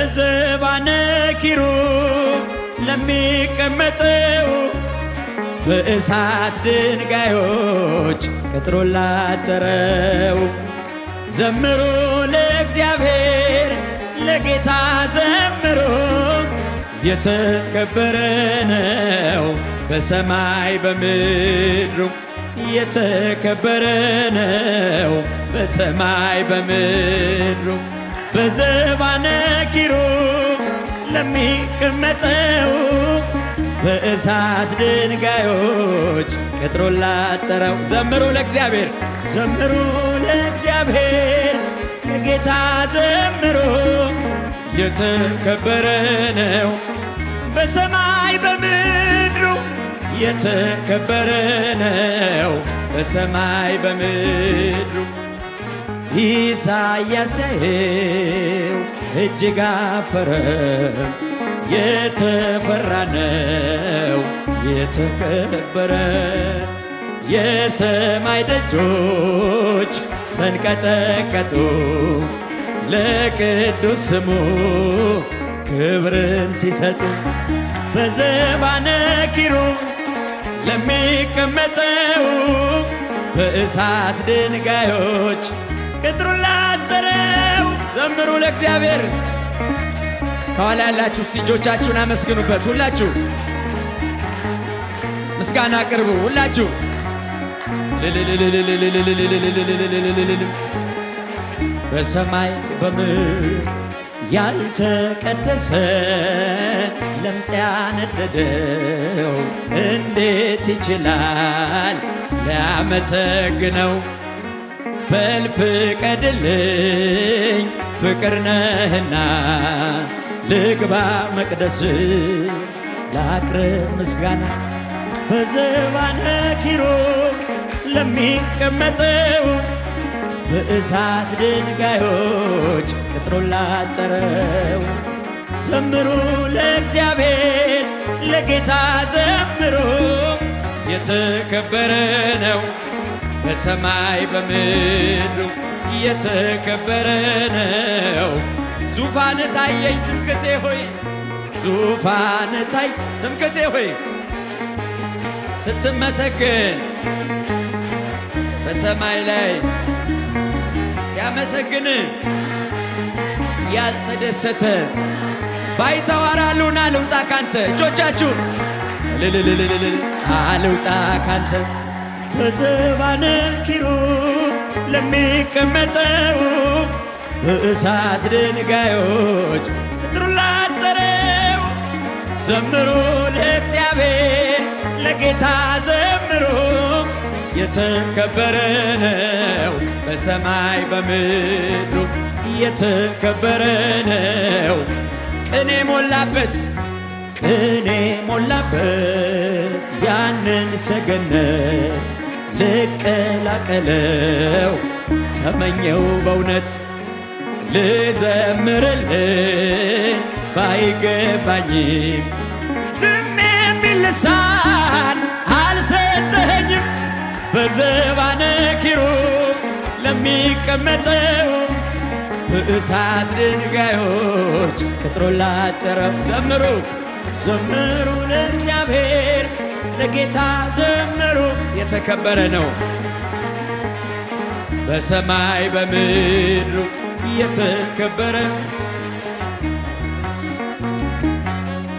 በዘባነ ኪሩብ ለሚቀመጠው፣ በእሳት ድንጋዮች ቅጥሩን ላጠረው፣ ዘምሩ ለእግዚአብሔር፣ ለጌታ ዘምሩ፣ የተከበረ ነው በሰማይ በምድሩ፣ የተከበረ ነው በሰማይ በምድሩ። በዘባነ ኪሩብ ለሚቀመጠው፣ በእሳት ድንጋዮች ቅጥሩን ላጠረው፣ ዘምሩ ለእግዚአብሔር፣ ዘምሩ ለእግዚአብሔር፣ ለጌታ ዘምሩ፣ የተከበረ ነው በሰማይ በምድሩ፣ የተከበረ ነው በሰማይ በምድሩ። ኢሳያስ እጅግ አፈረ፣ የተፈራ ነው የተከበረ። የሰማይ ደጆች ተንቀጠቀጡ ለቅዱስ ስሙ ክብርን ሲሰጡ። በዘባነ ኪሩብ ለሚቀመጠው፣ በእሳት ድንጋዮች ቅጥሩን ላጠረው፣ ዘምሩ ለእግዚአብሔር። ከኋላ ያላችሁ እስቲ እጆቻችሁን አመስግኑበት። ሁላችሁ ምስጋና አቅርቡ። ሁላችሁ። በሰማይ በምድር ያልተቀደሰ ለምጽ ያነደደው እንዴት ይችላል ሊያመሰግነው? በል ፍቀድልኝ፣ ፍቅር ነህና፣ ልግባ መቅደስ ላቅርብ ምስጋና። በዘባነ ኪሩብ ለሚቀመጠው፣ በእሳት ድንጋዮች ቅጥሩን ላጠረው፣ ዘምሩ ለእግዚአብሔር፣ ለጌታ ዘምሩ፣ የተከበረ ነው በሰማይ በምድሩ፣ የተከበረ ነው። ዙፋን ታየኝ ትምክቴ ሆይ፣ ዙፋን ታይ ትምክቴ ሆይ፣ ስትመሰግን በሰማይ ላይ ሲያመሰግን ያልተደሰተ ባይተዋር አሉና ልውጣ ካንተ። እጆቻችሁ ልልልልልል አልውጣ ካንተ። በዘባነ ኪሩብ ለሚቀመጠው፣ በእሳት ድንጋዮች ቅጥሩን ላጠረው፣ ዘምሩ ለእግዚአብሔር፣ ለጌታ ዘምሩ፣ የተከበረ ነው በሰማይ በምድሩ፣ የተከበረ ነው። ቅኔ ሞላበት፣ ቅኔ ሞላበት፣ ያንን ሰገነት ልቀላቀለው ተመኘው በእውነት። ልዘምርልህ ባይገባኝም ዝም የሚል ልሳን አልሰጠኸኝም። በዘባነ ኪሩብ ለሚቀመጠው፣ በእሳት ድንጋዮች ቅጥሩን ላጠረው፣ ዘምሩ፣ ዘምሩ ለእግዚአብሔር፣ ለጌታ ዘምሩ፣ የተከበረ ነው በሰማይ በምድሩ፣ የተከበረ።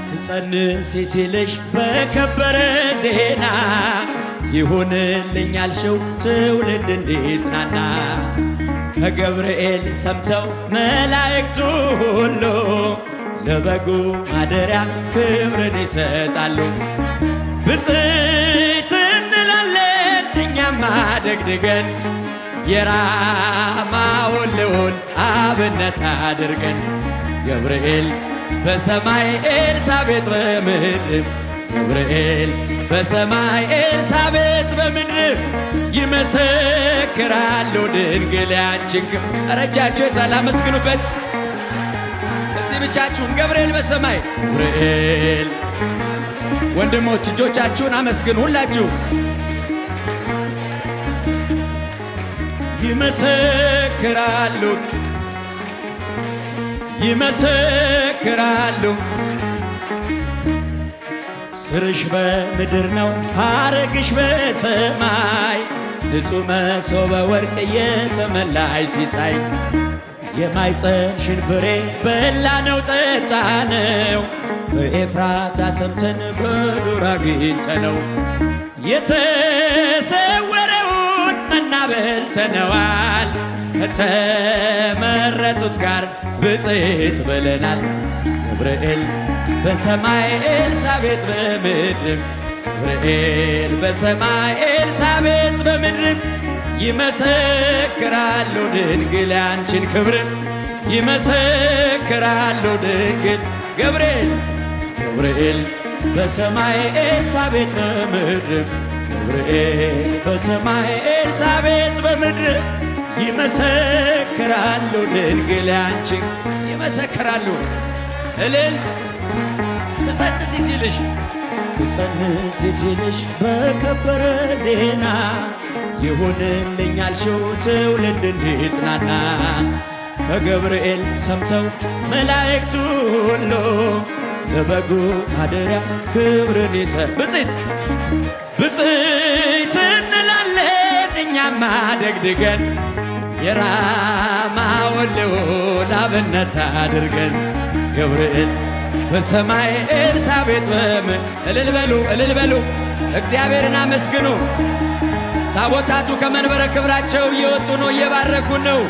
ትጸንሲ ሲልሽ በከበረ ዜና፣ ይሁንልኝ ያልሽው ትውልድ እንዲጽናና፣ ከገብርኤል ሰምተው መላእክቱ ሁሉ ለበጉ ማደሪያ ክብርን ይሰጣሉ። ብፅዕት እንላለን እኛማ ደግድገን፣ የራማውን ልዑል አብነት አድርገን። ገብርኤል በሰማይ ኤልሳቤጥ በምድር፣ ገብርኤል በሰማይ ኤልሳቤጥ በምድር፣ ይመሰክራሉ ድንግል ያንቺን ክብር። ኧረ እጃችሁ የታለ? አመስግኑበት። እስቲ ብቻችሁን ገብርኤል በሰማይ፣ ገብርኤል። ወንድሞች እጆቻችሁን አመስግኑ ሁላችሁ። ይመሰክራሉ፣ ይመሰክራሉ። ስርሽ በምድር ነው ሐረግሽ በሰማይ ንጹሕ መሶበ ወርቅ የተመላሽ ሲሳይ የማኅፀንሽን ፍሬ በላነው ጠጣነው በኤፍራታ ሰምተን በዱር አግኝተነው የተሰወረውን መና በልተነዋል ከተመረጡት ጋር ብፅዕት ብለናል። ገብርኤል በሰማይ ኤልሳቤጥ በምድር ገብርኤል በሰማይ ኤልሳቤጥ በምድር ይመሰክራሉ ድንግል ያንቺን ክብር ይመሰክራሉ ድንግል ገብርኤል ገብርኤል በሰማይ ኤልሳቤጥ በምድር ገብርኤል በሰማይ ኤልሳቤጥ በምድር ይመሰክራሉ ድንግል ያንቺን ይመሰክራሉ። እልል ትጸንሲ ሲልሽ ትጸንሲ ሲልሽ በከበረ ዜና ይሁንልኝ ያልሽው ትውልድ እንዲጽናና ከገብርኤል ሰምተው መላእክቱ ሁሉ ለበጉ ማደሪያ ክብርን ይሰ ብፅዕት ብፅዕት እንላለን እኛማ ደግድገን የራማውን ልዑል አብነት አድርገን ገብርኤል በሰማይ ኤልሳቤጥ በምድር እልል በሉ እልል በሉ እግዚአብሔርን አመስግኑ። ታቦታቱ ከመንበረ ክብራቸው እየወጡ ነው፣ እየባረኩ ነው።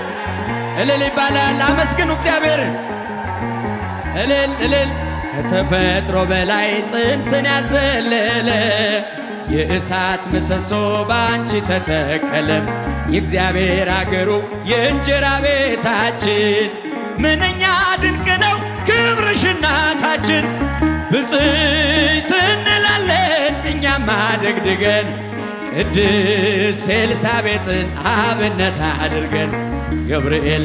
እልል ይባላል። አመስግኑ እግዚአብሔርን። እልል እልል። ከተፈጥሮ በላይ ጽንስን ያዘለለ የእሳት ምሰሶ ባንቺ ተተከለ። የእግዚአብሔር አገሩ የእንጀራ ቤታችን ምንኛ ድንቅ ነው ክብርሽ እናታችን። ብፅዕት እንላለን እኛማ ደግድገን ቅድስት ኤልሳቤጥን አብነት አድርገን ገብርኤል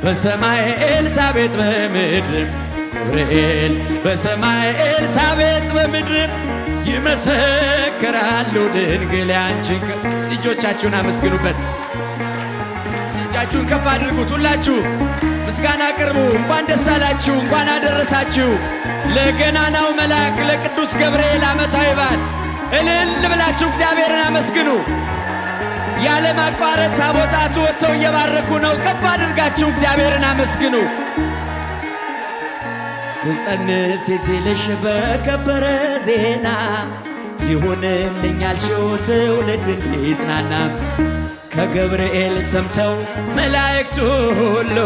በሰማይ ኤልሳቤጥ በምድር ገብርኤል በሰማይ ኤልሳቤጥ በምድር ይመሰክራሉ ድንግል ያንቺን። እስቲ እጆቻችሁን አመስግኑበት። እስቲ እጃችሁን ከፍ አድርጉት። ሁላችሁ ምስጋና አቅርቡ። እንኳን ደስ አላችሁ፣ እንኳን አደረሳችሁ ለገናናው መልአክ ለቅዱስ ገብርኤል ዓመታዊ በዓል። እልል ብላችሁ እግዚአብሔርን አመስግኑ። ያለ ማቋረጥ ታቦታቱ ወጥተው እየባረኩ ነው። ከፍ አድርጋችሁ እግዚአብሔርን አመስግኑ። ትጸንሲ ሲልሽ በከበረ ዜና ይሁንልኝ ያልሽው ትውልድ እንዲጽናና ከገብርኤል ሰምተው መላእክቱ ሁሉ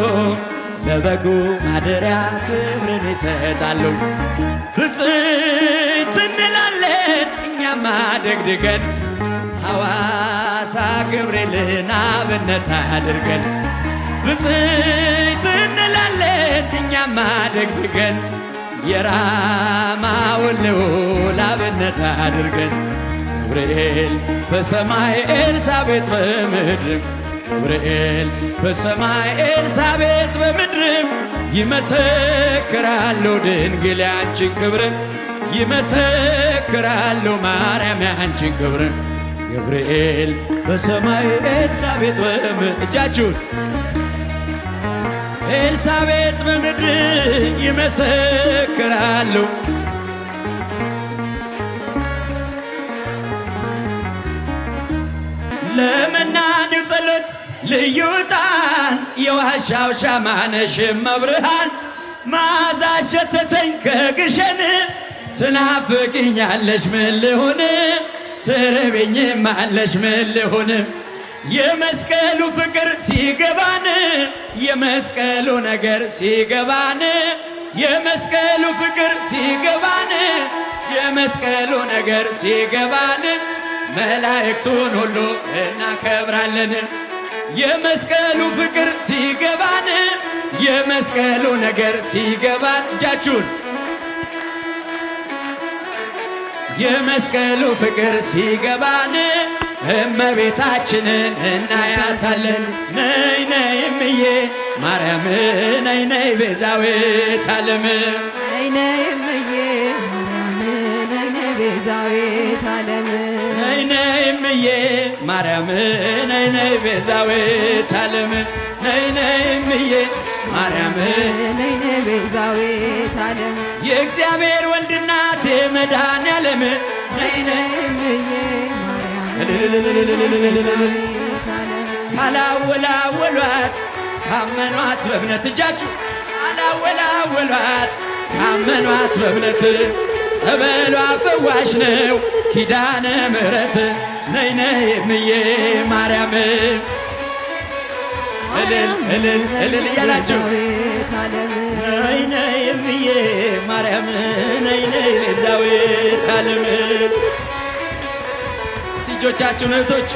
ለበጉ ማደሪያ ክብርን ይሰጣሉ። ብፅዕት እንላለን እኛማ ደግድገን ሐዋሳ ገብርኤልን አብነት አድርገን ብፅዕት እንላለን እኛማ ደግድገን የራማውን ልዑል አብነት አድርገን ገብርኤል በሰማይ ኤልሳቤጥ በምድር ገብርኤል በሰማይ ኤልሳቤጥ በምድር ይመሰክራሉ ድንግል ያንቺን ክብር ይመሰክራሉ ማርያም ያንቺን ክብር ገብርኤል በሰማይ ኤልሳቤጥ በምድር እጃችሁን ኤልሳቤጥ በምድር ይመሰክራሉ። ለመናኒው ጸሎት ልዩ ዕጣን የዋሻው ሻማ ነሽ እመብርሃን መዓዛ ሸተተኝ ከግሸን ትናፍቅኛለሽ ምን ልሁን ትርብኝማለሽ ምን ልሁን የመስቀሉ ፍቅር ሲገባን የመስቀሉ ነገር ሲገባን የመስቀሉ ፍቅር ሲገባን የመስቀሉ ነገር ሲገባን መላእክቱን ሁሉ እናከብራለን። የመስቀሉ ፍቅር ሲገባን የመስቀሉ ነገር ሲገባን እጃችሁን የመስቀሉ ፍቅር ሲገባን እመቤታችንን እናያታለን። ነይ ነይ እምዬ ማርያም ነይ ነይ ቤዛዊተ ዓለም ነይ ነይ እምዬ ማርያም ነይ ነይ ቤዛዊተ ዓለም ነይ ነይ እምዬ ማርያም ነይ ነይ ቤዛዊተ ዓለም ነይ ነይ እምዬ ማርያም ነይ ነይ ቤዛዊተ ዓለም። የእግዚአብሔር ወልድ እናት የመድኃኔዓለም ነይ ነይ ነይ እምዬ ማርያም ቤዛዊተ ዓለም። ካላወላወሏት ካመኗት በእምነት፣ እጃችሁ፣ ካላወላወሏት ካመኗት በእምነት ጸበሏ ፈዋሽ ነው ኪዳነ ምሕረት። ነይ ነይ እምዬ ማርያም፣ እልል እልል እልል እያላችሁ። ቤዛዊተ ዓለም። ነይ ነይ እምዬ ማርያም፣ ነይ ነይ ቤዛዊተ ዓለም። እስቲ እጆቻችሁን እህቶች።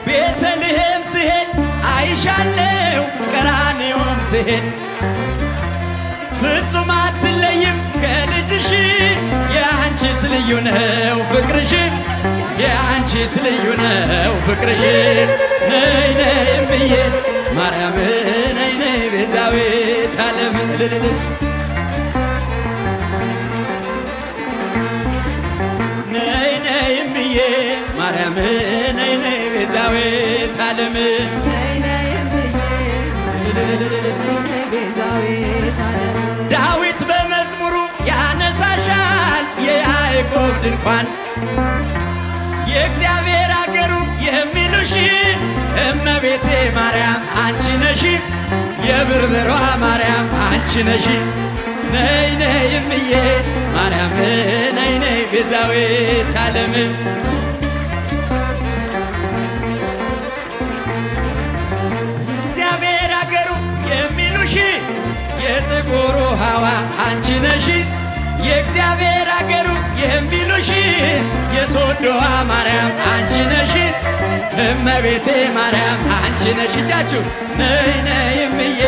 ቤተልሔም ስሄድ አይሻለው፣ ቀራንዮም ስሄድ ፍጹም አትለይም ከልጅሽ። የአንቺስ ልዩ ነው ፍቅርሽ፣ የአንቺስ ልዩ ነው ፍቅርሽ። ነይ ነይ እምዬ ማርያም፣ ነይ ነይ ቤዛዊተ ዓለም። እልልል። ነይ ነይ እምዬ ማርያም፣ ነይ ነይ ቤዛዊተ ዓለም። ነይ ነይ እምዬ ነይ ቤዛዊተ ዓለም። ዳዊት በመዝሙሩ ያነሳሻል፣ የያዕቆብ ድንኳን፣ የእግዚአብሔር አገሩ የሚሉሽ እመቤቴ ማርያም አንቺ ነሽ፣ የብርብሯ ማርያም አንቺ ነሽ። ነይ ነይ እምዬ ማርያም፣ ነይ ነይ ቤዛዊተ ዓለም። እግዚአብሔር አገሩ የሚሉሽ የጥቁሩ ሐዋ አንቺ ነሽ፣ የእግዚአብሔር አገሩ የሚሉሽ የሶዶዋ ማርያም አንቺ ነሽ፣ እመቤቴ ማርያም አንቺ ነሽ። እጃችሁ፣ ነይ ነይ እምዬ።